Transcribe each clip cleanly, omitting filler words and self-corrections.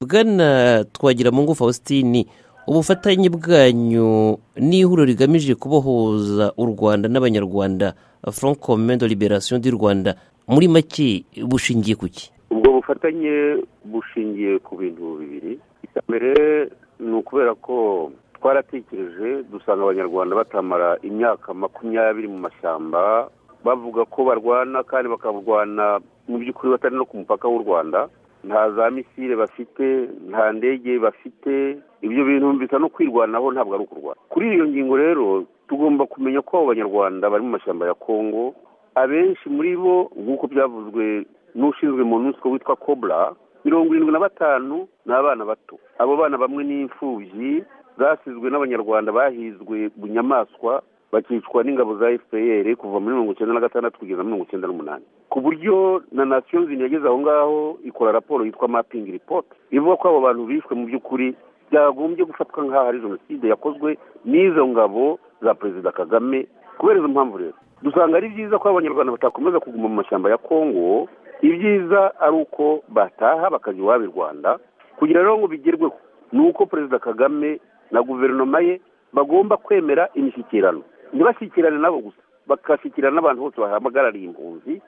Bwana Twagiramungu Faustin, ubufatanye bwanyu n'ihuriro rigamije kubohoza u Rwanda n'Abanyarwanda, Front Commun de Liberation du Rwanda, muri make bushingiye kuki? Ubwo bufatanye bushingiye ku bintu bibiri. Icya mbere ni ukubera ko twaratekereje dusanga Abanyarwanda batamara imyaka 20 mu mashyamba bavuga ko barwana, kandi bakarwana mu by'ukuri batari no ku mupaka w'u Rwanda. Nta za misile bafite, nta ndege bafite. Ibyo bintu bisa no kwirwanaho, ntabwo ari ukurwana. Kuri iyo ngingo rero tugomba kumenya ko abo Banyarwanda bari mu mashyamba ya Kongo, abenshi muri bo nk'uko byavuzwe n'ushinzwe MONUSCO witwa Cobra, 75 ni abana bato. Abo bana bamwe ni imfubyi zasizwe n'Abanyarwanda bahizwe bunyamaswa, bakicwa n'ingabo za FPR kuva muri 1996 kugeza muri 1998, ku buryo na Nations Unies yageze aho ngaho ikora raporo yitwa Mapping Report, ivuga ko abo bantu bishwe mu by'ukuri byagombye gufatwa nk'aho ari jenoside yakozwe n'izo ngabo za Perezida Kagame. Kubera izo mpamvu rero dusanga ari byiza ko Abanyarwanda batakomeza kuguma mu mashyamba ya Kongo. Ibyiza ari uko bataha bakajya iwabo i Rwanda. Kugira rero ngo bigerweho ni uko Perezida Kagame na guverinoma ye bagomba kwemera imishyikirano. Ntibashyikirane nabo gusa, bagashyikirana n'abantu bose bahagarariye impunzi,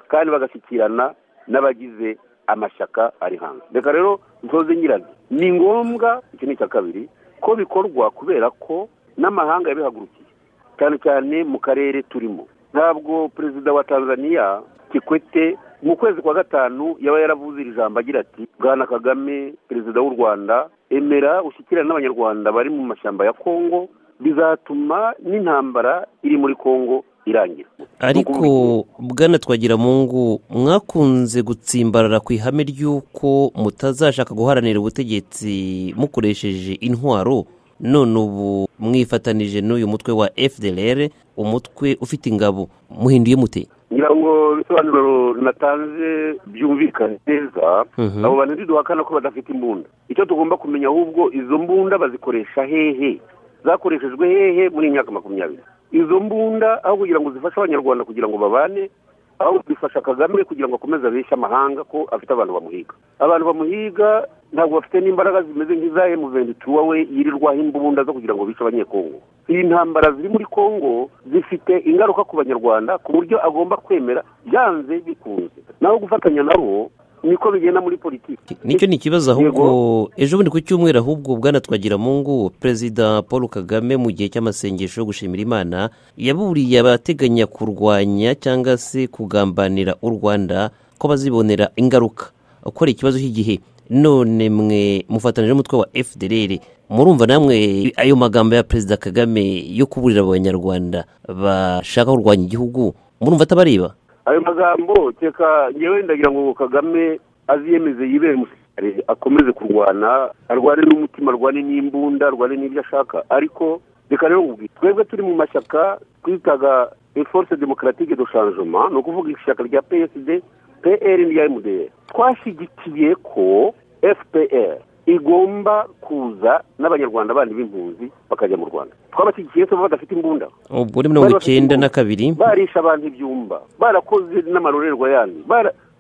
kandi bagashyikirana n'abagize amashyaka ari hanze. Reka rero nsoze nyirane, ni ngombwa, iki ni icya kabiri, ko bikorwa kubera ko n'amahanga yabihagurukiye, cyane cyane mu karere turimo. Ntabwo Perezida wa Tanzania Kikwete mu kwezi kwa 5 yaba yaravuze iri jambo agira ati: Bwana Kagame, Perezida w'u Rwanda, emera ushyikirane n'Abanyarwanda bari mu mashyamba ya Kongo, bizatuma n'intambara iri muri Kongo irangira. Ariko Bwana Twagiramungu, mwakunze gutsimbarara ku ihame ry'uko mutazashaka guharanira ubutegetsi mukoresheje intwaro, none ubu mwifatanije n'uyu mutwe wa FDLR, umutwe ufite ingabo, muhinduye mute? Ngira ngo ibisobanuro natanze byumvikane neza. Abo bantu ntiduhakana ko badafite imbunda. Icyo tugomba kumenya ahubwo, izo mbunda bazikoresha hehe? Zakoreshejwe hehe muri imyaka 20? Izo mbunda aho kugira ngo zifashe Abanyarwanda kugira ngo babane, aho zifasha Kagame kugira ngo akomeze abeshe amahanga ko afite abantu bamuhiga. Abantu bamuhiga ntabwo bafite n'imbaraga zimeze nk'iza M23 we yirirwaho imbunda zo kugira ngo bice Abanyekongo. Iyi ntambara ziri muri Kongo zifite ingaruka ku Banyarwanda, ku buryo agomba kwemera byanze bikunze. Naho gufatanya nabo niko bigenda muri politiki. Nicyo ni ikibazo. Ahubwo ejo bundi ku cyumweru, ahubwo Bwana Twagiramungu, Perezida Paul Kagame mu gihe cy'amasengesho yo gushimira Imana yaburiye abateganya kurwanya cyangwa se kugambanira u Rwanda ko bazibonera ingaruka, ukora ikibazo cy'igihe. None mwe mufatanije n'umutwe wa FDLR, murumva namwe ayo magambo ya Perezida Kagame yo kuburira Abanyarwanda bashaka kurwanya igihugu, murumva atabareba? Ayo magambo teka ngewe ndagira ngo Kagame aziyemeze yibere umusirikare, akomeze kurwana, arwane n'umutima, arwane n'imbunda, arwane n'ibyo ashaka. Ariko reka rero nkubwire, twebwe turi mu mashyaka twitaga Force Démocratique de Changement, ni ukuvuga ishyaka rya PSD, PR n'irya MDR, twashyigikiye ko FPR igomba kuza n'Abanyarwanda bandi b'impunzi bakajya mu Rwanda. Twabashyigikiye se badafite imbunda? Ubwo ni 92. Barisha abantu ibyumba, barakoze n'amarorerwa yandi,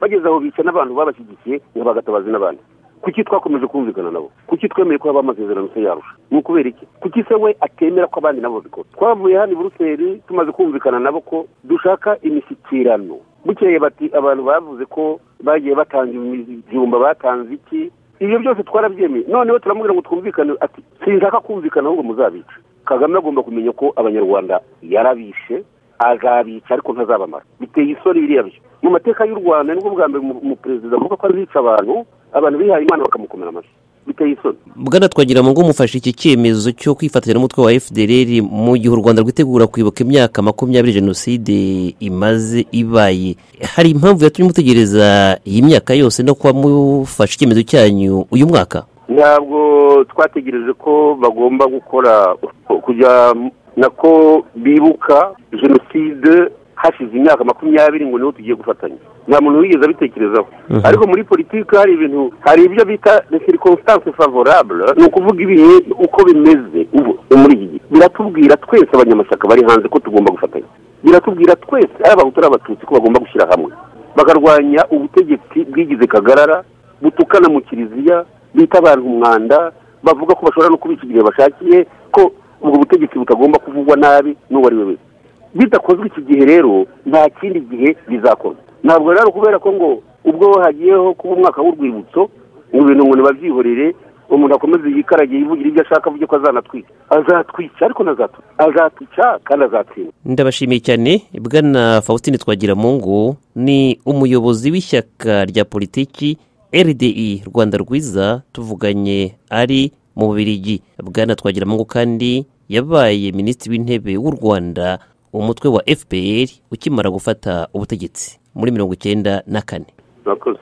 bageze aho bica n'abantu babashyigikiye ngo bagatabazi n'abandi. Kuki twakomeje kumvikana nabo? Kuki twemeye ko haba amasezerano se yarusha? Ni ukubera iki? Kuki se we atemera ko abandi nabo babikora? Twavuye hano i Buruseli tumaze kumvikana nabo ko dushaka imishyikirano. Bukeye bati abantu bavuze ko bagiye batanga ibyumba, batanze iki, ibyo byose twarabyemeye. Noneho turamubwira ngo twumvikane, ati sinshaka kumvikana ahubwo muzabica. Kagame agomba kumenya ko Abanyarwanda yarabishe, azabica ariko ntazabamara. Biteye isoni biriya byo. Mu mateka y'u Rwanda nibwo bwa mbere umuperezida avuga ko azica abantu, abantu bihaye Imana bakamukomera amashyi. Biteye isoni. Bwana Twagiramungu, mufashe iki cyemezo cyo kwifatanya n'umutwe wa FDLR mu gihe u Rwanda rwitegura kwibuka imyaka 20 jenoside imaze ibaye. Hari impamvu yatumye mutegereza iyi myaka yose no kuba mufashe icyemezo cyanyu uyu mwaka? Ntabwo twategereje ko bagomba gukora kujya nako bibuka jenoside hashize imyaka 20 ngo niho tugiye gufatanya. Nta muntu wigeze abitekerezaho. Ariko muri politiki hari ibintu, hari ibyo bita les circonstances favorables, ni ukuvuga ibihe uko bimeze ubu muri iki gihe. Biratubwira twese abanyamashyaka bari hanze ko tugomba gufatanya. Biratubwira twese ari Abahutu n'Abatutsi ko bagomba gushyira hamwe, bakarwanya ubutegetsi bwigize kagarara, butukana mu kiliziya, Bita abantu umwanda, bavuga ko bashobora no kubica igihe bashakiye, ko ubwo butegetsi butagomba kuvugwa nabi n'uwo ari we wese. Bidakozwe iki gihe rero, nta kindi gihe bizakorwa. Ntabwo rero kubera ko ngo ubwo hagiyeho kuba umwaka w'urwibutso ngo ibintu ngo nibabyihorere, umuntu akomeze yikaragiye yivugira ibyo ashaka, avuge ko azanatwica. Azatwica, ariko azatwica kandi azatsinda. Ndabashimiye cyane, bwana Faustin Twagiramungu, ni umuyobozi w'ishyaka rya politiki RDI Rwanda Rwiza, tuvuganye ari mu Bubiligi. Bwana Twagiramungu kandi yabaye minisitiri w'intebe w'u Rwanda umutwe wa FPR ukimara gufata ubutegetsi muri 94. Murakoze.